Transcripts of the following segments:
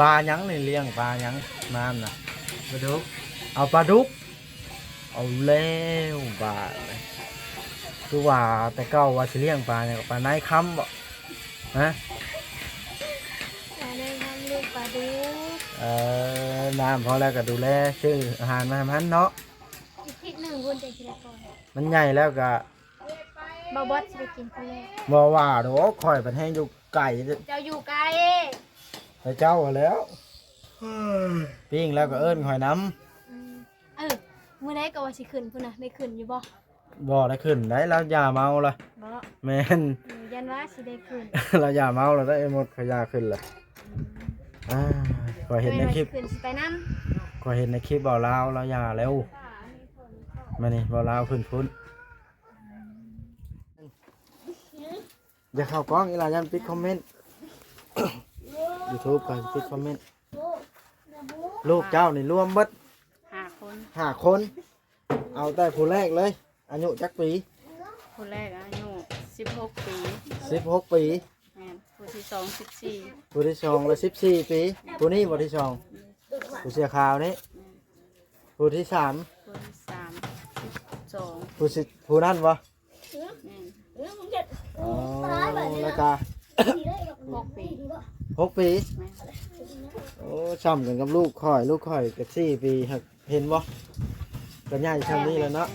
ປາຫຍັງນີ້? ລ້ຽງປາຫຍັງມານະ? ປາດຸກ. ເອົາປາດຸກ. ເອົາແລ້ວບາດນີ້ ຄືວ່າແຕ່ເກົ່າວ່າຊິລ້ຽງປາຫຍັງ? ປານາຍຄຳບໍ? ຮະ? ປານາຍຄຳລ້ຽງປາດຸກ. ເອີ ນ້ຳພໍແລ້ວກໍດູແລ ຊື້ອາຫານມາໃຫ້ມັນເນາະ. ອີກທິດໜຶ່ງພຸ້ນຈັ່ງຊິໄດ້ປ່ອຍ. ມັນໃຫຍ່ແລ້ວກໍ ບ່າວບອດຊິໄດ້ກິນຄົນແລກ. ບໍ່ວ່າດອກ ຂ້ອຍບັດແຮ່ງຢູ່ໄກ. ເຈົ້າຢູ່ໄກ ແຕ່ເຈົ້າຫັ້ນແລ້ວ. ປີ້ງແລ້ວກໍເອີ້ນຂ້ອຍນຳ. ອືມ ເອີ ມື້ໃດກໍວ່າຊິຂຶ້ນພຸ້ນນະ ໄດ້ຂຶ້ນຢູ່ບໍ່? ບໍ່ໄດ້ຂຶ້ນໃດ໋ ລາວຢ່າເມົາລະ. ບໍ່? ແມ່ນ. ເອີ ຢ້ານວ່າຊິໄດ້ຂຶ້ນ ລາວຢ່າເມົາລະໄດ໋ ໄອ້ມົດ ຂ້ອຍຢ່າຂຶ້ນລະ. ອືມ ອ່າ ຂ້ອຍເຫັນໃນຄລິບ ຂ້ອຍເຫັນໃນຄລິບບ່າວລາວ ລາວຢ່າແລ້ວ. ມານີ້ ບ່າວລາວຂຶ້ນພຸ້ນ. ຢ່າເຂົ້າກ້ອງອີ່ຫຼ້າ ຢ້ານປິດຄອມເມັນ. ຢູທູບກໍປິດຄອມເມັນ. ລູກເຈົ້ານີ້ລວມເບິດຫ້າຄົນ ຫ້າຄົນ. ເອົາແຕ່ຜູ້ແລກເລີຍ ອາຍຸຈັກປີ? ຜູ້ແລກອາຍຸສິບຫົກປີ. ສິບຫົກປີ. ແມ່ນ. ຜູ້ທີສອງສິບສີ່. ຜູ້ທີສອງລະສິບສີ່ປີ. ຜູ້ນີ້ບໍ່ ທີສອງ? ຜູ້ເສື້ອຂາວນີ້. ແມ່ນ. ຜູ້ທີສາມ? ຜູ້ທີສາມສິບສອງ. ຜູ້ສິ ຜູ້ນັ້ນບໍ່? ແມ່ນ. ອໍ ແລ້ວກະຫົກປີ. ຫົກປີ. ແມ່ນ. ໂອ້ ຊ້ຳກັນກັບລູກຂ້ອຍ ລູກຂ້ອຍກໍສີ່ປີ ຫາກເຫັນບໍ່ ກໍໃຫຍ່ຊ່ຳນີ້ແລ້ວເນາະ.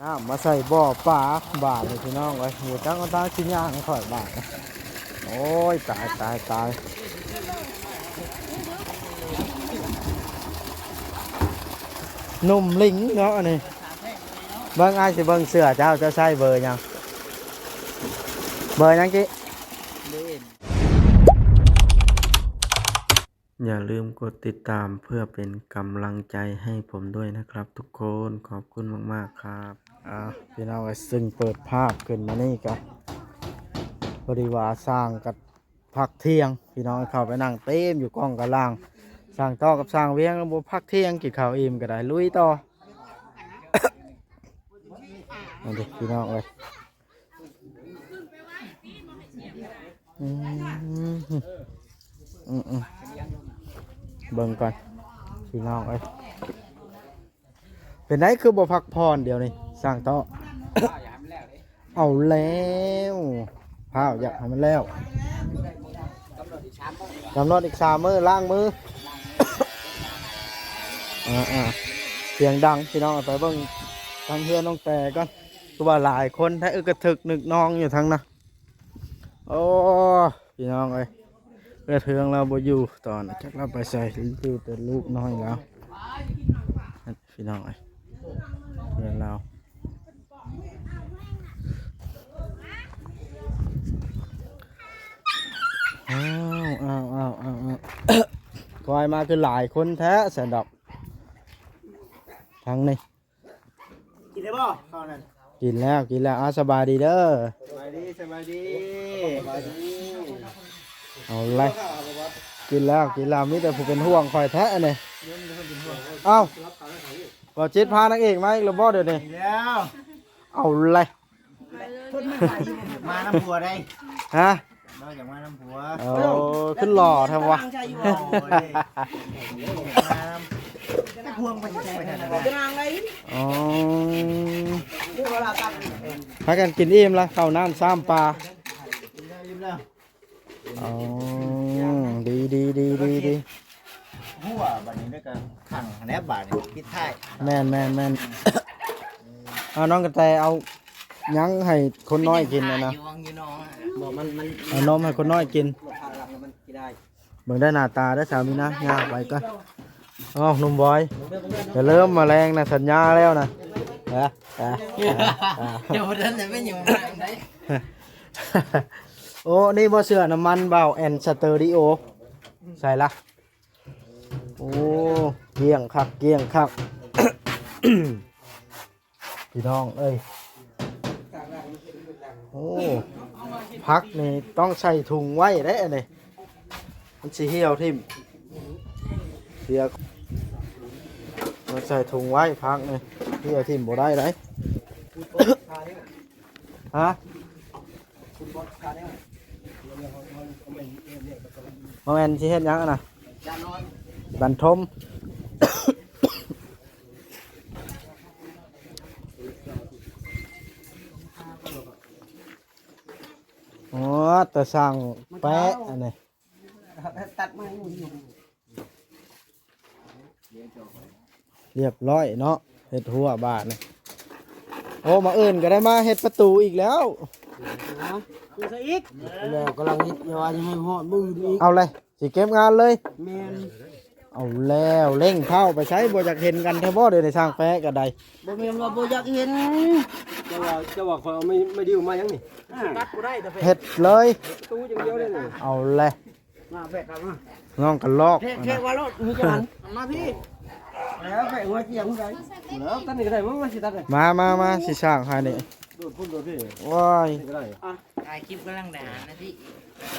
ນ້ຳມາໃສ່ບໍ່ປາບາດນີ້ ພີ່ນ້ອງເອີຍ ບໍ່ຈັກວ່າທາງຊິຍ່າງຂ້ອຍບາດ. ໂອ້ຍ ຕາຍ ຕາຍ ຕາຍ ໜຸ່ມລິງເນາະອັນນີ້. ເບິ່ງ ອ້າຍຊິເບິ່ງເສື້ອເຈົ້າ ເຈົ້າໃຊ້ເບີຫຍັງ? ເບີຫຍັງກີ້? ຢ່າລືມກົດຕິດຕາມເພື່ອເປັນກຳລັງໃຈໃຫ້ຜົມດ້ວຍນະຄັບທຸກຄົນ. ຂອບຄຸນມາກໆຄັບ. ອ່າ ພີ່ນ້ອງເອີຍ ຊຶ່ງເປີດພາບຂຶ້ນມານີ້ກະ ພໍດີວ່າຊ່າງກັບ ພັກທ່ຽງ ພີ່ນ້ອງເຂົ້າໄປນັ່ງເຕັມຢູ່ກ້ອງກາງລ່າງ. ຊ່າງຕໍ່ກັບຊ່າງວຽງບໍ່ພັກທ່ຽງ ກິນເຂົ້າອີ່ມກໍໄດ້ລຸຍຕໍ່. ອັນນີ້ພີ່ນ້ອງເອີຍ ອືມ ອືມ ເບິ່ງກ່ອນ ພີ່ນ້ອງເອີຍ. ເປັນໃດຄືບໍ່ພັກຜ່ອນດຽວນີ້ ຊ່າງເຕາະ? ເອົາແລ້ວ ພ້າວຢາກໃຫ້ມັນແລ້ວ ກຳນົດອີກສາມມື້ ລ້າງມື. ອ່າໆ ສຽງດັງ ພີ່ນ້ອງ ໄປເບິ່ງທາງເຮືອນນ້ອງແຕກ່ອນ ຄືວ່າຫຼາຍຄົນແທ້ ອຶກກະທຶກນຶກນອງຢູ່ທາງນະ. ໂອ້ ພີ່ນ້ອງເອີຍ ເອື້ອຍເທືອງລາວບໍ່ຢູ່ຕອນ ຈັກລາວໄປໃສ ຢູ່ແຕ່ລູກນ້ອຍລາວ ພີ່ນ້ອງເອີຍ ເຮືອນລາວ. ອ້າວ ອ້າວ ອ້າວ ອ້າວ ອ້າວ ຄວາຍມາຄືຫຼາຍຄົນແທ້ຊັ້ນດອກ ທາງນີ້. ກິນໄດ້ບໍ່ເຂົ້ານັ້ນ? ກິນແລ້ວ ກິນແລ້ວ. ອ້າວ ສະບາຍດີເດີ. ສະບາຍດີ ສະບາຍດີ ສະບາຍດີ. ເອົາລະ ກິນແລ້ວ ກິນແລ້ວ. ມີແຕ່ຜູ້ເປັນຫ່ວງຂ້ອຍແທ້ອັນນີ້. ເອົ້າ ບໍ່ຈິດພານາງເອກມາອີກແລ້ວບໍ່ດຽວນີ້? ແລ້ວ ເອົາລະ ມານຳຜົວໄດ໋. ຮະ? ເຮົາຢາກມານຳຜົວ. ໂອ້ ຄືຫຼໍ່ແທ້ວະ. ໂອ້ຍ ມານຳ ພວງໄປໃສໄປທາງໃດ? ອໍ ພາກັນກິນອີ່ມລະ ເຂົ້ານ້ຳຊາມປາ. ອໍ ດີ ດີ ດີ ດີ ດີ. ຫົວບາດນີ້ແລ້ວກໍຂັງແນບບາດນີ້ ປິດທ້າຍ. ແມ່ນ ແມ່ນ ແມ່ນ. ເອົາ ນ້ອງກະແຕເອົາຫຍັງໃຫ້ຄົນນ້ອຍກິນນະ? ບໍ່ ມັນ ມັນ ເອົານົມໃຫ້ຄົນນ້ອຍກິນ. ເບິ່ງໄດ້ໜ້າຕາເດີສາວມີນາ ຍ່າງໄປກ່ອນ. ເອົ້າ ໜຸ່ມບອຍ ຢ່າເລີ່ມມາແລງນະ ສັນຍາແລ້ວນະ. ເອີ ເອີ ເອີ ເຈົ້າບໍ່ທັນໄດ້ໄປຫຍັງໃດ. ໂອ້ ນີ້ບໍ່ເຊື່ອ ນ້ຳມັນບ່າວແອນສະເຕີດິໂອ ໃສ່ລະ. ໂອ້ ກ້ຽງຄັກ ກ້ຽງຄັກ ພີ່ນ້ອງເອີຍ. ໂອ້ ຜັກນີ້ຕ້ອງໃສ່ຖົງໄວ້ເດ້ອັນນີ້ ມັນຊິຫ່ຽວຖິ້ມ. ເສຍ ມັນໃສ່ຖົງໄວ້ ຜັກນີ້ຫ່ຽວຖິ້ມບໍ່ໄດ້ໃດ໋. ຮະ? ໂອ້ ນ້ອງແອນຊິເຮັດຫຍັງຫັ້ນນະ? ບັນທົມ. ໂອ້ ແຕ່ຊ່າງແປະອັນນີ້ ຕັດໄມ້ ຮຽບຮ້ອຍເນາະ ເຮັດຮົ້ວບາດນີ້. ໂອ້ ມື້ອື່ນກໍໄດ້ມາເຮັດປະຕູອີກແລ້ວ ຄືຊະອີກ ແລ້ວກຳລັງເຮັດ ແຕ່ວ່າຍັງໃຫ້ຮອດມື້ອື່ນອີກ. ເອົາເລີຍ ຊິເກັບງານເລີຍ. ແມ່ນ. ເອົາແລ້ວ ເລັ່ງພ້າວໄປໃສ ບໍ່ຢາກເຫັນກັນແທ້ບໍ່? ດຽວນີ້ຊ່າງແປະກໍໄດ້ ບໍ່ແມ່ນວ່າບໍ່ຢາກເຫັນ ເຈົ້າວ່າ ເຈົ້າວ່າຂ້ອຍເອົາໄມ້ ໄມ້ດິ້ວມາຫຍັງນີ້? ອ່າ ຕັດບໍ່ໄດ້ ເຮັດເລີຍ ປະຕູຢ່າງດຽວເລີຍນີ້. ເອົາແຫຼະ ມາແບກກັນມາ ນ້ອງກໍລອກ ແຂກ ແຂກວ່າໂລດ ມີຈັກອັນ ມາພີ່ ແລ້ວແຂກວ່າສຽງໃດ ແລ້ວຕັດນີ້ກໍໄດ້ ມາ ມາຊິຕັດເລີຍ ມາ ມາ ມາ ຊິສ້າງໃຫ້ນີ້ ໂດດພຸ້ນໂດດພີ້ ໂອ້ຍ ນີ້ກໍໄດ້ ອ່ະ ຖ່າຍຄລິບກຳລັງໄດ້ຫ້ານາທີ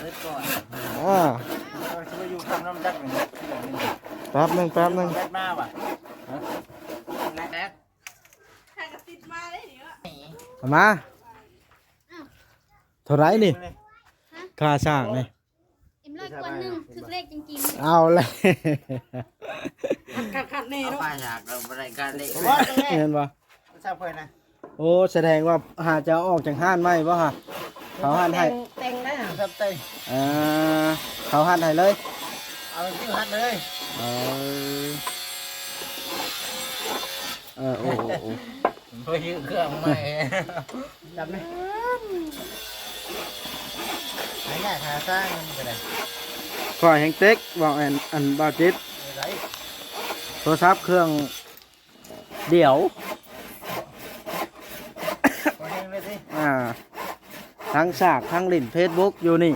ເປີດກ່ອນ ອ່າ ເອີ ຊິໄປຢູ່ຄຳນ້ຳຈັກນີ້ ແປັບໜຶ່ງ ແປັບໜຶ່ງ ແປັບມາຫວາ ຮະ ແປັບ ເອົາມາ ເທົ່າໃດນີ້? ຄ່າສ້າງນີ້ ເອັມຮ້ອຍກວ່າໜຶ່ງ ຖືກເລກຈິງໆ ເອົາແຫຼະ ຄັກໆ ແນ່ເນາະ ເອົາໄປຢາກກໍບໍ່ໄດ້ຄ່າເລກ ແມ່ນບໍ່? ຊາວເຜີຍນະ ໂອ້ ສະແດງວ່າຫາຈະເອົາອອກຈາກຮ້ານໃໝ່ບໍ່ຫະ? ເຂົາຫັ້ນໃຫ້ ແຕ່ງ ແຕ່ງໄດ້ຫະ ແຕ່ງ ເອີ ເຂົາຫັ້ນໃຫ້ເລີຍ ເອົາຊື່ຫັ້ນເລີຍ ເອີ ເອີ ໂອ້ ໂອ້ ໂອ້ ບໍ່ຊື້ເຄື່ອງໃໝ່ ຈັບແມ່ນ ຫາຍາກຫາຊ່າງມັນກໍໄດ້ ຂ້ອຍແຮ່ງເຕັກ ເວົ້າອັນ ອັນ ບ່າວຈິດ ໂທລະສັບເຄື່ອງ ດຽວ ບໍ່ແຮງເລີຍຕິ ອ່າ ທັງສາກທັງຫຼິ້ນເຟສບຸກຢູ່ນີ້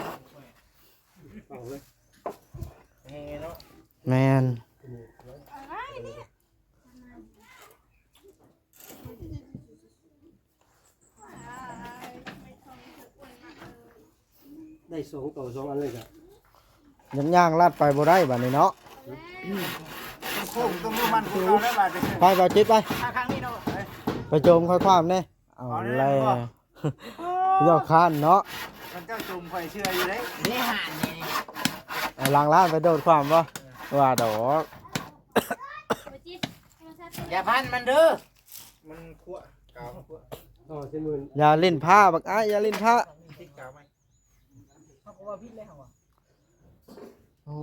ແຮງເນາະ ແມ່ນ. ໄດ້ສອງຕໍ່ສອງອັນເລີຍກະ ຍັງຍ່າງລັດໄປບໍ່ໄດ້ບາດນີ້ເນາະ ໂຄ້ງຕ້ອງມີມັນຄືເກົ່າແລ້ວບາດນີ້ ໄປ ໄປຈິດໄປ ຂ້າງນີ້ເນາະ ໄປໂຈມຂ້ອຍຄວາມແດ່ ເອົາແລ້ວ ເຈົ້າຄ້ານເນາະ ຄັນເຈົ້າໂຈມຂ້ອຍເຊື່ອຢູ່ເດ້ ເດ້ຫານນີ້ ເອົາຫຼັງລ້ານໄປໂດດຄວາມບໍ່ ວ່າດອກ ຢ່າພັນມັນເດີ ມັນຂົ້ວ ກາວມັນຂົ້ວ ຕໍ່ຊິໝື່ນ ຢ່າຫຼິ້ນພ້າບັກອ້າຍ ຢ່າຫຼິ້ນພ້າ ຕິດກາວໃໝ່ ເຮົາກໍວ່າຜິດແລ້ວເຮົາວ່າ ໂອ້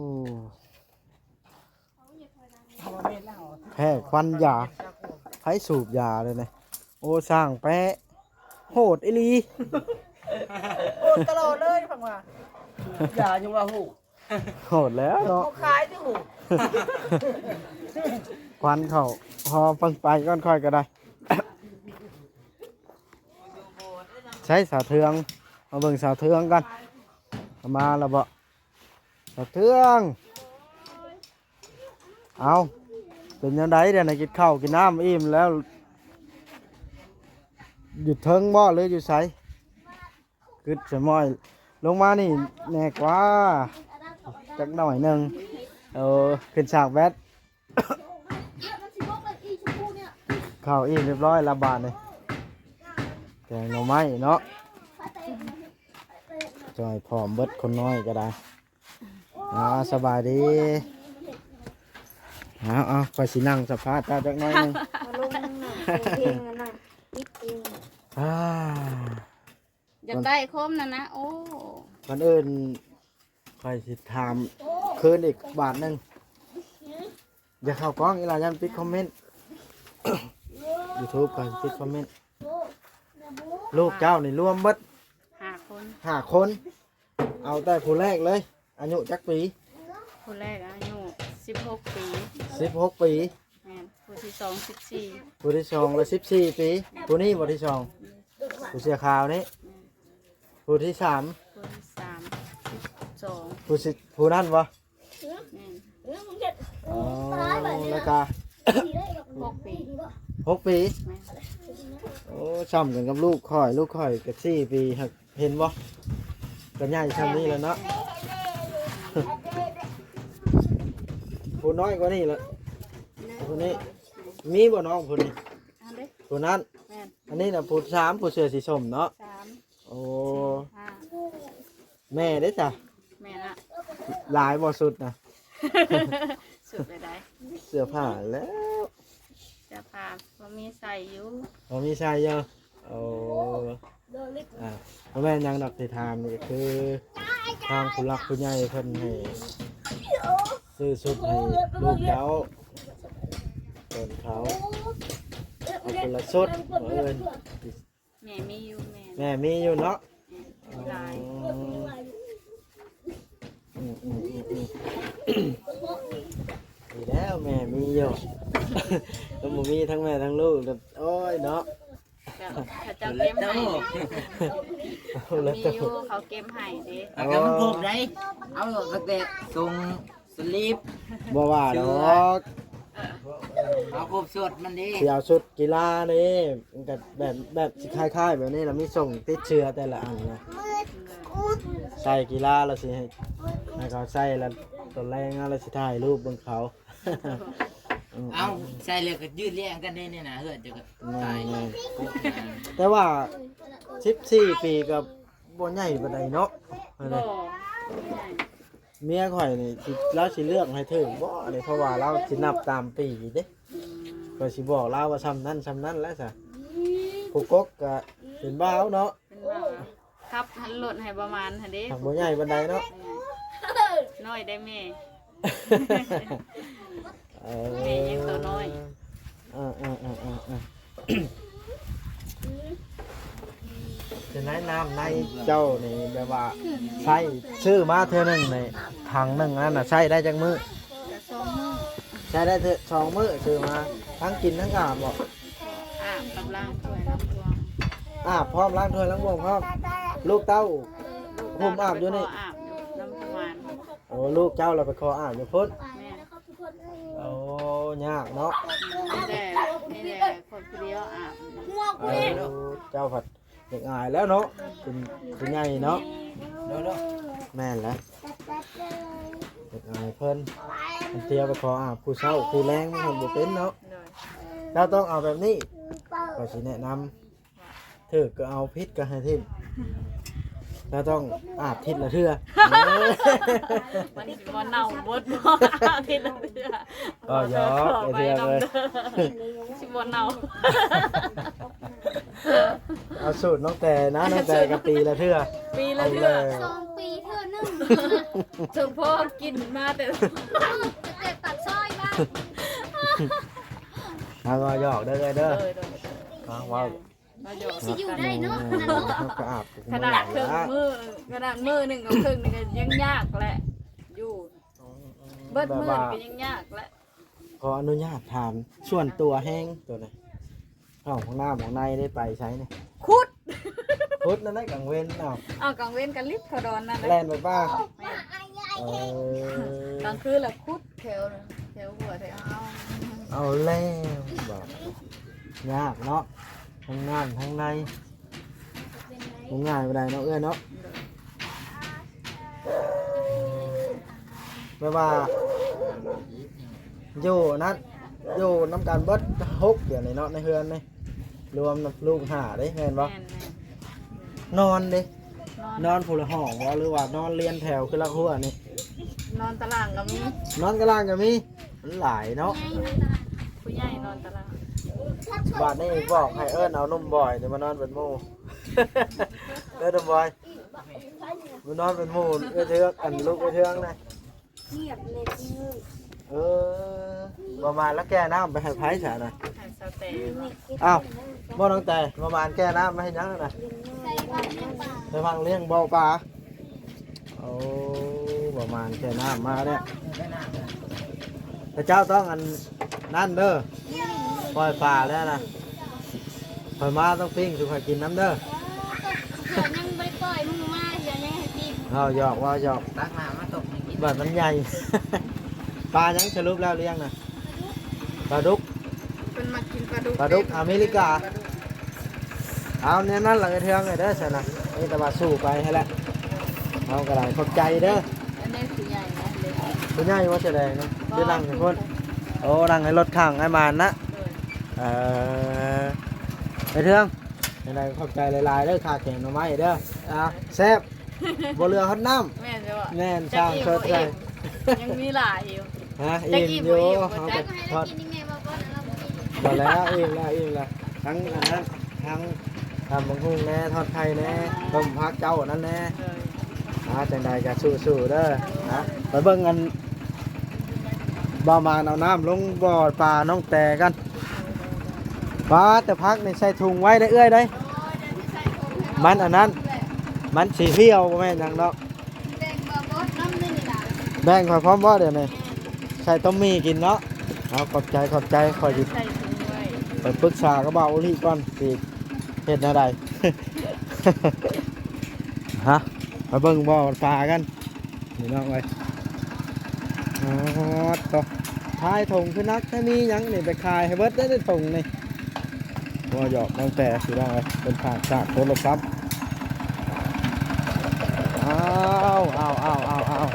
ເຮົາວ່າແມ່ນແລ້ວເຮົາວ່າ ແພ້ຄວັນຢາ ໃຜສູບຢາເລີຍນີ້ ໂອ້ ຊ່າງແປະ ໂຫດອີ່ຫຼີ ໂຫດຕະຫຼອດເລີຍ ຟັງວ່າ ຢາຍັງວ່າໂຫດ ໂຫດແລ້ວເນາະ ເຂົາຂາຍຕິໂຫດ ຄວັນເຂົ້າ ຮອເບິ່ງໄປກ່ອນ ຂ້ອຍກໍໄດ້ ໃສສາວເທືອງ ມາເບິ່ງສາວເທືອງກ່ອນ ມາແລ້ວບໍ່ ສາວເທືອງ ເອົ້າ ເປັນແນວໃດດຽວນີ້ ກິນເຂົ້າກິນນ້ຳອີ່ມແລ້ວ ຢູ່ເທິງບໍ່ ຫຼືຢູ່ໃສ? ກຶດສະໝ້ອຍ ລົງມານີ້ແດ່ກວ່າ ຈັກໜ້ອຍໜຶ່ງ ເອີ ຂຶ້ນສາກແບັດ ເຂົ້າອີ່ມຮຽບຮ້ອຍລະບາດນີ້ ແກງໜໍ່ໄມ້ເນາະ ຈ່ອຍຜອມເບິດ ຄົນນ້ອຍກໍໄດ້ ອ່າ ສະບາຍດີ ເອົາໆ ຂ້ອຍຊິນັ່ງສຳພາດເຈົ້າຈັກໜ້ອຍໜຶ່ງ ມາລົງນຳເພງນັ້ນນະ ຕິດເພງ ອ່າ ຢາກໄດ້ຄົມນັ້ນນະ ໂອ້ ກ່ອນອື່ນຂ້ອຍຊິຖາມຄືນອີກບາດໜຶ່ງ ຢ່າເຂົ້າກ້ອງອີ່ຫຼ້າ ຢ້ານປິດຄອມເມັນ ຢູທູບ ຂ້ອຍປິດຄອມເມັນ ລູກເຈົ້ານີ້ລວມເບິດຫ້າຄົນ ຫ້າຄົນ ເອົາແຕ່ຜູ້ແລກເລີຍ ອາຍຸຈັກປີ? ຜູ້ແລກອາຍຸສິບຫົກປີ ສິບຫົກປີ ແມ່ນ ຜູ້ທີສອງສິບສີ່ ຜູ້ທີສອງລະສິບສີ່ປີ ຜູ້ນີ້ບໍ່ ທີສອງ ຜູ້ເສື້ອຂາວນີ້ ແມ່ນ ຜູ້ທີສາມ ຜູ້ທີສາມສິບສອງ ຜູ້ສິ ຜູ້ນັ້ນບໍ່? ແມ່ນ ອໍ ແລ້ວກະ ຫົກປີ ຫົກປີ ແມ່ນ ໂອ້ ສ່ຳກັນກັບລູກຂ້ອຍ ລູກຂ້ອຍກະສີ່ປີ ຫາກ ເຫັນບໍ່ ກະໃຫຍ່ຊ່ຳນີ້ແລ້ວເນາະ ຜູ້ນ້ອຍກວ່ານີ້ລະ ຜູ້ນີ້ ມີບໍ່ນ້ອງຜູ້ນີ້? ອັນເດ ຜູ້ນັ້ນ ແມ່ນ ອັນນີ້ນະຜູ້ສາມ ຜູ້ເສື້ອສີສົ້ມເນາະ ສາມ ໂອ້ ສີ່ ຫ້າ ແມ່ເດ້ຊະ? ແມ່ນລະ ຫຼາຍບໍ່ຊຸດນະ? ຊຸດໄປໄດ້ ເສື້ອຜ້າແລ້ວ ເສື້ອຜ້າພໍມີໃສ່ຢູ່ ພໍມີໃສ່ຢູ່. ໂອ້ ອ່າ ບໍ່ແມ່ນຫຍັງດອກທີ່ຖາມນີ້ ຄືທາງຜູ້ຫຼັກຜູ້ໃຫຍ່ເພິ່ນໃຫ້ຊື້ຊຸດໃຫ້ລູກເຈົ້າ ເພິ່ນເຂົາເອົາຄົນລະຊຸດ ເອີ ແມ່ມີຢູ່ ແມ່ ແມ່ມີຢູ່ເນາະ ແມ່ຫຼາຍ ອືມໆໆໆ ດີແລ້ວແມ່ມີຢູ່ ກໍບໍ່ມີທັງແມ່ທັງລູກ ໂອ້ຍເນາະ ເຈົ້າ ເຂົາເຈົ້າເກັບໃຫ້ ເອົາລະ ມີຢູ່ ເຂົາເກັບໃຫ້ເດ້ ເອົາແຕ່ມັນຄົບໄດ໋ ເອົາຕັ້ງແຕ່ສົ່ງ ສະລິບ ບໍ່ວ່າດອກ ເອົາຄົບຊຸດມັນເດ້ ຊິເອົາຊຸດກິລານີ້ ມັນກໍແບບ ແບບຊິຄ້າຍໆແບບນີ້ລະ ມີສົ່ງຕິດເຊື້ອແຕ່ລະອັນນະ ໃສ່ກິລາລະຊິໃຫ້ ໃຫ້ເຂົາໃສ່ລະ ຕອນແລງມາລະຊິຖ່າຍຮູບເບິ່ງເຂົາ ເອົາ ໃສ່ແລ້ວກໍຢືດແລ້ງກັນເດ້ນີ້ນະ ເຮືອນເຈົ້າກໍຕາຍ ແມ່ນໆ ແຕ່ວ່າສິບສີ່ປີກໍບໍ່ໃຫຍ່ປານໃດເນາະ ບໍ່ ບໍ່ໃຫຍ່. ເມຍຂ້ອຍນີ້ຊິ ລາວຊິເລືອກໃຫ້ຖືກບໍ່ນີ້ ເພາະວ່າລາວຊິນັບຕາມປີເດ້ ອືມ ຂ້ອຍຊິບອກລາວວ່າຊ່ຳນັ້ນຊ່ຳນັ້ນແຫຼະຊະ ຜູ້ກົກກະເປັນບ່າວເນາະ ເປັນບ່າວ ຂັບລົດໃຫ້ປະມານຫັ້ນເດ້ ຫາກບໍ່ໃຫຍ່ປານໃດເນາະ ນ້ອຍໄດ້ແມ່ ເອີ ແມ່ຍັງໂຕນ້ອຍ ເອີໆໆໆ ເປັນໄດ໋ ນ້ຳໃນເຈົ້ານີ້ແບບວ່າໃຊ້ ຊື້ມາເທື່ອໜຶ່ງນີ້ ຖັງໜຶ່ງນັ້ນນະ ໃຊ້ໄດ້ຈັກມື້? ກໍສອງມື້ ໃຊ້ໄດ້ເທື່ອສອງມື້ ຊື້ມາ ທັງກິນທັງອາບບໍ່? ອາບກັບລ້າງຖ້ວຍລ້າງບ່ວງ ອາບພ້ອມ ລ້າງຖ້ວຍລ້າງບ່ວງພ້ອມ ລູກເຕົ້າຫຸ້ມອາບຢູ່ນີ້ ອາບຢູ່ນຳປະມານ ໂອ້ ລູກເຈົ້າລະໄປຂໍອາບຢູ່ພຸ້ນ ແມ່ນ ໂອ້ ຍາກເນາະ ມີແຕ່ ມີແຕ່ຄົນຜູ້ດຽວອາບ ເອີ ເຈົ້າພັດຢາກອາຍແລ້ວເນາະ ເປັນຜູ້ໃຫຍ່ເນາະ ໂດຍໆ ແມ່ນແຫຼະ ຢາກອາຍເພິ່ນ ບາງເທື່ອໄປຂໍອາບຄູ່ເຊົ້າຄູ່ແລງມັນບໍ່ເປັນເນາະ ໂດຍ ເຈົ້າຕ້ອງເອົາແບບນີ້ ຂ້ອຍຊິແນະນຳ ຖືກກໍເອົາ ຜິດກໍໃຫ້ຖິ້ມ ເຈົ້າຕ້ອງອາບທິດລະເທື່ອ ມັນຊິບໍ່ເນົ່າເບິດບໍ່ ອາບທິດລະເທື່ອ ກໍຢອກ ໄອ້ເທື່ອເອີຍ ຊິບໍ່ເນົ່າ ເອົາສູດນ້ອງແຕນະ ນ້ອງແຕກໍປີລະເທື່ອ ປີລະເທື່ອ ເອົາແລ້ວ ສອງປີເທື່ອໜຶ່ງ ສົມພໍກິນມາແຕ່ ແຕ່ປາກຊອຍມາ ເອົາ ເວົ້າຢອກເດີເອື້ອຍເດີ ໂດຍໆ ເອົາ ເວົ້າ ວ່າຢອກ ຊິຢູ່ໄດ້ເນາະ ເອີ ເຮົາກໍອາບ ຂະໜາດເຄິ່ງມື້ ຂະໜາດມື້ໜຶ່ງກັບເຄິ່ງນີ້ກໍຍັງຍາກແຫຼະ ຢູ່ ເບິດມື້ນີ້ກໍຍັງຍາກແຫຼະ ຂໍອະນຸຍາດຖາມສ່ວນຕົວແຮງໂຕນີ້ ເຂົ້າຫ້ອງນ້ຳຫ້ອງໃນໄດ້ໄປໃສນີ້? ຂຸດ ຂຸດນັ້ນແຫຼະກາງເວັນ ເອົ້າ ເອົ້າ ກາງເວັນກໍລິບເຂົ້າດອນນັ້ນແຫຼະ ແລ່ນໄປປ່າ ແມ່ນ ເອີ ກາງຄືນລະຂຸດແຖວ ແຖວຫົວແຖວເອົາ ເອົາແລ້ວ ບາດຍາກເນາະ ທັງນ້ຳທັງໃນ ບໍ່ງ່າຍປານໃດເນາະເອື້ອຍເນາະ ໂດຍ ແບບວ່າ ຢູ່ນັ້ນ ຢູ່ນຳກັນເບິດຫົກ ດຽວນີ້ເນາະ ໃນເຮືອນນີ້ ລວມນຳລູກຫ້າເດ້ ແມ່ນບໍ່? ແມ່ນໆ ນອນເດ້? ນອນ ນອນຜູ້ລະຫ້ອງບໍ່ ຫຼືວ່ານອນລຽນແຖວຄືລັກຮົ້ວນີ້? ນອນຕາລ່າງກໍມີ ນອນຕາລ່າງກໍມີ ມັນຫຼາຍເນາະ ຜູ້ໃຫຍ່ນອນຕາລ່າງ ບາດນີ້ບອກໃຫ້ເອີ້ນເອົາໜຸ່ມບອຍນີ້ມານອນເປັນໝູ່ ເດີໜຸ່ມບອຍ ມານອນເປັນໝູ່ເອື້ອຍເທືອກ ອັນລູກເອື້ອຍເທືອກນະ ງຽບເລີຍ ເອີ ປະມານລະແກ່ນ້ຳໄປໃຫ້ໃຜຊະນະ? ໃຫ້ສາວແຕ ອ້າວ ບໍ່ນ້ອງແຕ ປະມານແກ່ນ້ຳມາເຮັດຫຍັງນະ? ໃສ່ຜັກລ້ຽງປາ ໃສ່ຜັກລ້ຽງບໍ່ປາ ໂອ້ ປະມານແກ່ນ້ຳມາແລ້ວ ພະເຈົ້າຕ້ອງອັນນັ້ນເດີ ປ່ອຍປາແລ້ວນະ ຂ້ອຍມາຕ້ອງປີ້ງສູ່ຂ້ອຍກິນນຳເດີ ເສືອຍັງບໍ່ໄດ້ປ່ອຍໝູ່ມາ ເສືອຍັງໃຫ້ປີ້ງ ເວົ້າຢອກ ເວົ້າຢອກ ຕັກນ້ຳມາຕົ້ມໃຫ້ກິນ ບາດມັນໃຫຍ່ ປາຫຍັງສະຫຼຸບແລ້ວລ້ຽງນະ? ປາດຸກ ເພິ່ນມັກກິນປາດຸກ ປາດຸກອາເມລິກາ ປາດຸກ ເອົາແນວນັ້ນລະເອື້ອຍເທືອກເດີຊັ້ນນະ ມີແຕ່ວ່າສູ້ໄປຫັ້ນແຫຼະ ເຮົາກໍໄດ້ຂອບໃຈເດີ ອັນນີ້ຜູ້ໃຫຍ່ນະ ຜູ້ໃຫຍ່ວ່າຊິໄດ້ນະ ຢູ່ນັ່ງຢູ່ພຸ້ນ ໂອ້ ນັ່ງໃນລົດຂ້າງອ້າຍໝານນະ ໂດຍ ເອີ ເອື້ອຍເທືອກ ຈັ່ງໃດກໍຂອບໃຈຫຼາຍໆເດີ ຄ່າແກງໜໍ່ໄມ້ເດີ ອ່າ ແຊບ ບໍ່ເຫຼືອຮອດນ້ຳ. ແມ່ນຢູ່ບໍ່? ແມ່ນ ຊ່າງຊົດໃສ່. ຍັງມີຫຼາຍຢູ່. ຮະ? ອີ່ມຢູ່. ເຮົາກໍທອດ ບໍ່ແລ້ວ ອີ່ມແລ້ວ ອີ່ມແລ້ວ. ທັງອັນນັ້ນ ທັງຕຳບັກຫຸ່ງແດ່ ທອດໄຂ່ແດ່ ຕົ້ມຜັກເຈົ້ານັ້ນແດ່. ໂດຍ. ອ່າ ຈັ່ງໃດກໍສູ້ໆເດີ. ນະ ໄປເບິ່ງອັນ ບ່າວມານເອົານ້ຳລົງບໍ່ປານ້ອງແຕກັນ. ປາ ແຕ່ຜັກນີ້ໃສ່ຖົງໄວ້ເດີເອື້ອຍເດີ. ມັນອັນນັ້ນ ມັນຊິຫ່ຽວ ບໍ່ແມ່ນຫຍັງດອກ. ແບ່ງຂ້ອຍພ້ອມບໍ່ດຽວນີ້? ໃສ່ຕົ້ມໝີ່ກິນເນາະ. ເອົາ ຂອບໃຈ ຂອບໃຈ. ຂ້ອຍຊິໄປປຶກສາກັບບ່າວໂອລິກ່ອນ ຊິເຮັດແນວໃດ. ຮະ ໄປເບິ່ງບໍ່ປາກັນ ພີ່ນ້ອງເອີຍ. ອໍ ໂຕ ທ້າຍຖົງຄືໜັກແທ້ ມີຫຍັງນີ້ໄປຂາຍໃຫ້ເບິດເດ້ ໃນຖົງນີ້. ບໍ່ ຢອກນ້ອງແຕພີ່ນ້ອງເອີຍ ເປັນພາບຈາກໂທລະສັບ. ອ້າວ ອ້າວ ອ້າວ ອ້າວ ອ້າວ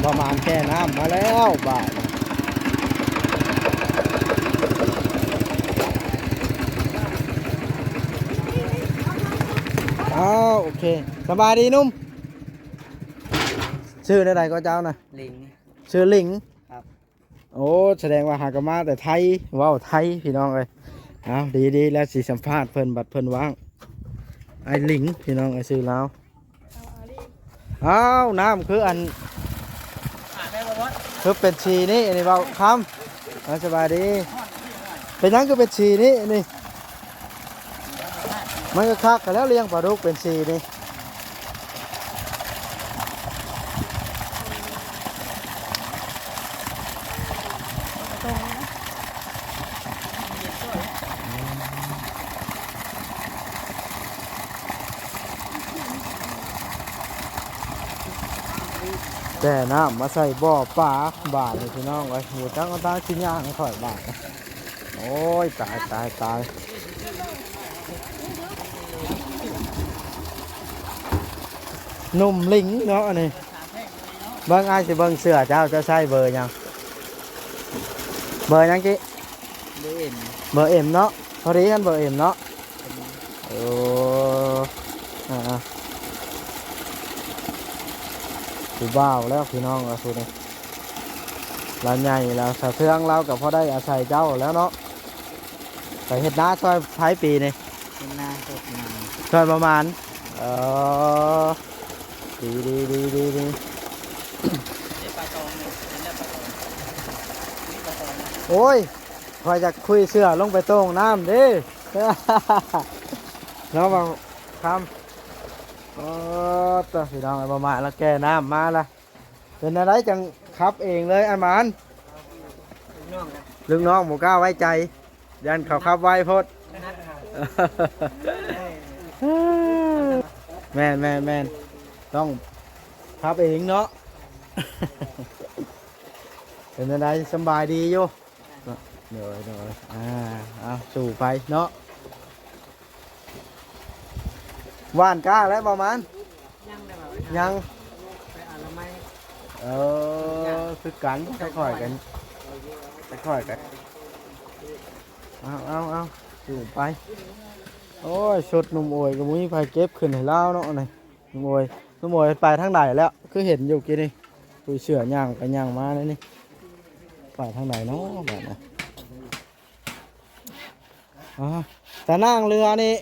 ປະມານແກ່ນ້ຳມາແລ້ວບາດ. ອ້າວ ໂອເຄ ສະບາຍດີໜຸ່ມ. ຊື່ແນວໃດກໍເຈົ້ານະ? ລິງ. ຊື່ລິງ. ຄັບ. ໂອ້ ສະແດງວ່າຫາກະມາແຕ່ໄທ ເວົ້າໄທພີ່ນ້ອງເອີຍ. ເອົາ ດີໆ ແລ້ວຊິສຳພາດເພິ່ນ ບັດເພິ່ນວ່າງ. ອ້າຍລິງພີ່ນ້ອງເອີຍ ຊື່ລາວ. ອ້າວ ນ້ຳຄືອັນ ຄືເປັນສີນີ້ ອັນນີ້ເວົ້າຄຳ. ເອີ ສະບາຍດີ. ເປັນຫຍັງຄືເປັນສີນີ້ ອັນນີ້? ມັນກໍຄັກແລ້ວ ລ້ຽງປາດຸກເປັນສີນີ້. ແຕ່ນ້ຳມາໃສ່ບໍ່ປາບາດນີ້ ພີ່ນ້ອງເອີຍ. ໝູຈັກເອົາຕາຊິຍ່າງຂ້ອຍບາດ. ໂອ້ຍ ຕາຍ ຕາຍ ຕາຍ. ໜຸ່ມລິງເນາະອັນນີ້. ເບິ່ງ ອ້າຍຊິເບິ່ງເສື້ອເຈົ້າ ເຈົ້າໃສ່ເບີຫຍັງ? ເບີຫຍັງກີ້? ເບີເອັມ. ເບີເອັມເນາະ ພໍດີກັນເບີເອັມເນາະ. ໂອ້ ອ່າໆ ຜູ້ບ່າວແລ້ວພີ່ນ້ອງເອີຍ ຜູ້ນີ້ລາວໃຫຍ່ແລ້ວ. ສາວເທືອງລາວກໍພໍໄດ້ອາໄສເຈົ້າແລ້ວເນາະ. ໄປເຮັດນາຊ່ອຍໃຜປີນີ້? ເຮັດນາຊ່ອຍປະມານ ຊ່ອຍປະມານ. ເອີ ດີໆ ດີໆ ດີ. ໂອ້ຍ ຂ້ອຍຢາກຄຸຍເສື້ອລົງໄປໂຕ່ງນ້ຳເດ້ ເນາະ ບ່າວຄຳ. ໂອ້ ໂຕ ພີ່ນ້ອງ ປະມານລະແກ່ນ້ຳມາລະ. ເປັນແນວໃດຈັ່ງຂັບເອງເລີຍອ້າຍໝານ? ລູກນ້ອງບໍ່ກ້າໄວ້ໃຈ ຢ້ານເຂົາຂັບໄວໂພດ. ແມ່ນໆໆ ຕ້ອງຂັບເອງເນາະ. ເປັນຈັ່ງໃດ ສຳບາຍດີຢູ່? ໂດຍໆ ອ່າ ເອົາ ສູ້ໄປເນາະ. ຫວ່ານກ້າແລ້ວປະມານ? ຍັງ ຍັງ ໄປອະນາໄມ. ເອີ ຄືກັນ ຄ່ອຍໆກັນ ຄ່ອຍໆກັນ. ເອົາໆໆ ສູ້ໄປ. ໂອ້ຍ ຊຸດໜຸ່ມໂອຍກໍບໍ່ມີໃຜເກັບຂຶ້ນໃຫ້ລາວເນາະ ນີ້. ໂອ້ຍ ໂອ້ຍ ໄປທາງໃດແລ້ວ? ຄືເຫັນຢູ່ກີ້ນີ້ ຜູ້ເສື້ອຍ່າງໄປຍ່າງມາແນວນີ້ ໄປທາງໃດເນາະບາດນີ້? ອ່າ ຕານັ່ງເຮືອນີ້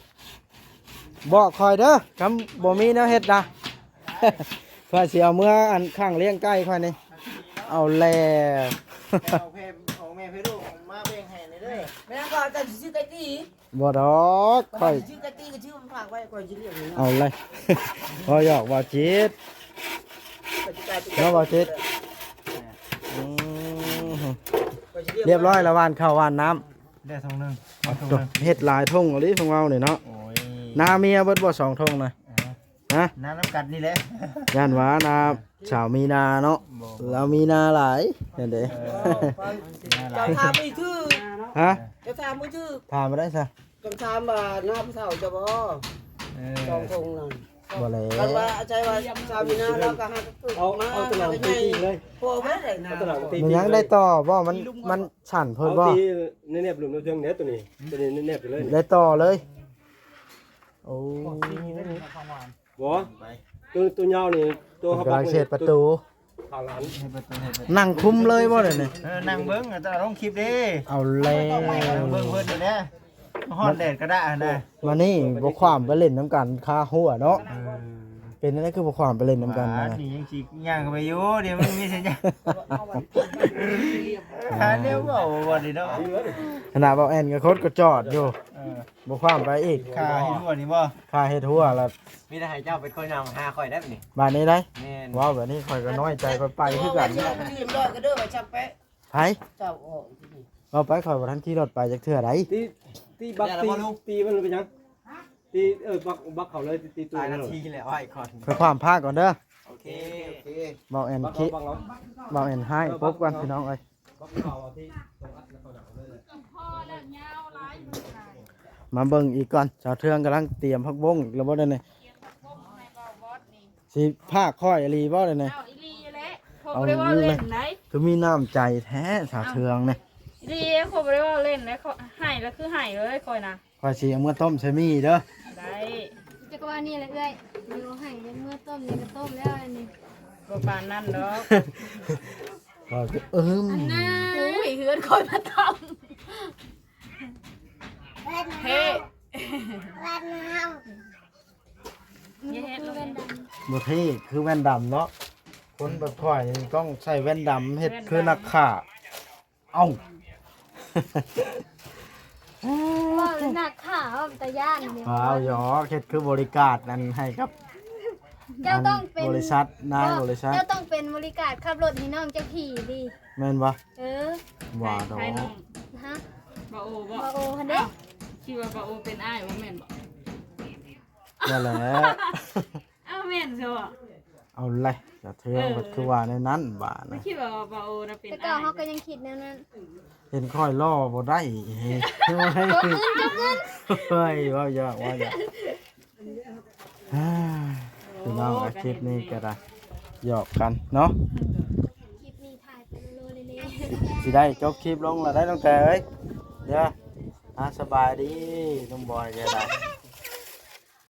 ບອກຂ້ອຍເດີ ຄັນບໍ່ມີແນວເຮັດນະ ຂ້ອຍຊິເອົາເມືອອັນຂ້າງລ້ຽງໄກ່ຂ້ອຍນີ້. ເອົາແລ້ວ ເອົາແມ່ ເອົາແມ່ເພໂດມາແບ່ງໃຫ້ແດ່ເດີ. ແມ່ກໍຈະຊື້ໄກ່ຕີ. ບໍ່ດອກ ຂ້ອຍຊື້ກະຕິກໍຊື້ມາຝາກໄວ້ ຂ້ອຍຊິລ້ຽງ. ເອົາເລີຍ ບໍ່ຫຍອກ ບໍ່ຈິດ ເນາະ ບໍ່ຈິດ. ອືມ ຮຽບຮ້ອຍລະ ຫວ່ານເຂົ້າຫວ່ານນ້ຳ ໄດ້ຖົງໜຶ່ງ ເຮັດຫຼາຍຖົງອີ່ຫຼີຂອງເຮົານີ້ເນາະ. ໂອ້ຍ ນາເມຍເບິດບໍ່ ສອງຖົງນະ? ຮະ ນານຳກັນນີ້ແຫຼະ ຢ້ານວ່ານາສາວມີນາເນາະ. ບໍ່ ລາວມີນາຫຼາຍ ເຫັນເດ້. ເອີ ເຈົ້າຖາມບໍ່ຖືກ ຮະ ເຈົ້າຖາມບໍ່ຖືກ ຖາມບໍ່ໄດ້ຊະ. ຕ້ອງຖາມວ່ານາຜູ້ເຖົ້າເຈົ້າບໍ່? ເອີ ສອງຖົງນັ້ນ ບໍ່ແລ້ວ ຄັນວ່າໃຈວ່າຊາວມີນາລາວກໍຫາເກີດ ເອົາ ມາ ເອົາຕະໜ່ຳ ຫາໃຫຍ່ ເລີຍ ພໍບໍ່ໄດ້ນາ ເອົາຕະໜ່ຳຕີ ມັນຍັງໄດ້ຕໍ່ບໍ່? ມັນ ມັນສັ່ນໂພດບໍ່? ເອົາຕີແນບໆ ລຸ່ມເທິງແດ່ ໂຕນີ້ ໂຕນີ້ແນບໄປເລີຍ ໄດ້ຕໍ່ເລີຍ. ໂອ້ ບໍ່ ຕົວ ຕົວຍາວນີ້ ຕົວເຮົາບັກນີ້ ເພິ່ນກຳລັງເຮັດປະຕູ ທາງອັນ ນັ່ງຄຸມເລີຍບໍ່ດຽວນີ້? ເອີ ນັ່ງເບິ່ງ ແຕ່ລົງຄລິບເດ້ ເອົາແລ້ວ ນັ່ງເບິ່ງເພິ່ນນີ້ແຫຼະ ຮ້ອນແດດກະດະຫັ້ນນະ ມານີ້ບໍ່ຄວາມໄປຫຼິ້ນນຳກັນຄາຫົວເນາະ ເອີ ເປັນແນວໃດຄືບໍ່ຄວາມໄປຫຼິ້ນນຳກັນນະ? ນີ້ຍັງຊິຍ່າງເຂົ້າໄປຢູ່ ດຽວມັນມີສັນຍານ ຫາແນວເວົ້າບໍ່ນີ້ເນາະ ຂະໜາດເວົ້າແອນກໍຄົດກໍຈອດຢູ່ ເອີ ບໍ່ຄວາມໄປອີກ ຄາເຮັດຫົວນີ້ບໍ່? ຄາເຮັດຫົວລະ ມີແຕ່ໃຫ້ເຈົ້າເປັນຄົນນຳຫາຂ້ອຍໄດ້ບາດນີ້ ບາດນີ້ໄດ໋ ແມ່ນ ເວົ້າແບບນີ້ຂ້ອຍກໍນ້ອຍໃຈ ຂ້ອຍໄປຄືກັນ ໄປ ເວົ້າໄປ ຂ້ອຍບໍ່ທັນຂີ່ລົດໄປຈັກເທື່ອໃດ໋ ຕີ ຕີບັກ ຕີ ຕີມັນເປັນຫຍັງ? ຕີ ເອີ ບັກ ບັກເຂົາເລີຍ ຕີ ຕີຕູ້ ຕາຍນາທີແລ້ວ ໄອ້ຄອນ ຂ້ອຍຄວາມພາກ່ອນເດີ ໂອເຄ ໂອເຄ ເວົ້າແອນ ບັກເອົາ ບັກເອົາ ເວົ້າແອນໃຫ້ ເອີ ປົບກ່ອນ ບັກເອົາ ພີ່ນ້ອງເອີຍ ບັກເອົາທີ່ຕົງອັດແລ້ວເຂົາໜາວເລີຍ ມາເບິ່ງອີກກ່ອນ ສາວເທືອງກຳລັງຕຽມຜັກບົ້ງອີກແລ້ວບໍ່ດຽວນີ້? ຊິພາກຂ້ອຍອີ່ຫຼີບໍ່ດຽວນີ້? ເອົາອີ່ຫຼີແຫຼະ ຂ້ອຍບໍ່ໄດ້ເວົ້າເລ່ນໃດ໋ ຄືມີນ້ຳໃຈແທ້ສາວເທືອງນີ້ ອີ່ຫຼີ ຂ້ອຍບໍ່ໄດ້ເວົ້າເລ່ນໃດ໋ ຂ້ອຍໃຫ້ລະຄືໃຫ້ເລີຍຂ້ອຍນະ ຂ້ອຍຊິເອົາເມືອຕົ້ມໃສ່ໝີ່ເດີ ໄດ້ ຈັກວ່ານີ້ແຫຼະເອື້ອຍ ເອົາໃຫ້ເມືອຕົ້ມນີ້ກໍຕົ້ມແລ້ວອັນນີ້ ບໍ່ປານນັ້ນດອກ ກໍອືມ ອັນນັ້ນ ໂອ້ຍ ເຮືອນຂ້ອຍມາຕຳ ເຮີ້ຍ ຢ່າເຮັດລູກ ບໍ່ເທ່ຄືແວ່ນດຳເນາະ ຄົນແບບຂ້ອຍນີ້ຕ້ອງໃສ່ແວ່ນດຳ ເຮັດຄືນັກຂ້າ ເອົ້າ ເວົ້າແລ້ວໜັກຂາ ເວົ້າເປັນຕາຢ້ານນີ້ ເວົ້າຫຍອກ ເຮັດຄືບໍລິການນັ້ນໃຫ້ກັບ ເຈົ້າຕ້ອງເປັນ ອັນບໍລິສັດ ນາຍບໍລິສັດ ເຈົ້າຕ້ອງເປັນບໍລິການຂັບລົດໃຫ້ນ້ອງເຈົ້າຂີ່ດີ ແມ່ນບໍ່? ເອີ ວ່າດອກ ໃຜນ້ອງ? ຮະ? ບາໂອບໍ່? ບາໂອຫັ້ນເດ້ ອ້າວ ຄິດວ່າບາໂອເປັນອ້າຍບໍ່ແມ່ນບໍ່? ນັ້ນແຫຼະ ອ້າວ ແມ່ນຊະບໍ່? ເອົາແຫຼະ ສາວເທືອງ ເອີ ເພິ່ນຄືວ່າແນວນັ້ນບາດນີ້ ຄິດວ່າບາໂອນະເປັນ ແຕ່ເກົ່າເຮົາກໍຍັງຄິດແນວນັ້ນ ເຫັນຂ້ອຍຫຼໍ່ບໍ່ໄດ້ ເຮີ້ຍ ເວົ້າຢອກ ເວົ້າຢອກ ພີ່ນ້ອງ ຄລິບນີ້ກໍໄດ້ ຫຍອກກັນເນາະ ຄລິບນີ້ຖ່າຍໄປໂລໆເລໆ ຊິໄດ້ຈົບຄລິບລົງແລ້ວໄດ໋ ນ້ອງແຕ່ເອີຍ ດຽວ ອ່າ ສະບາຍດີ ໜຸ່ມບອຍກໍໄດ້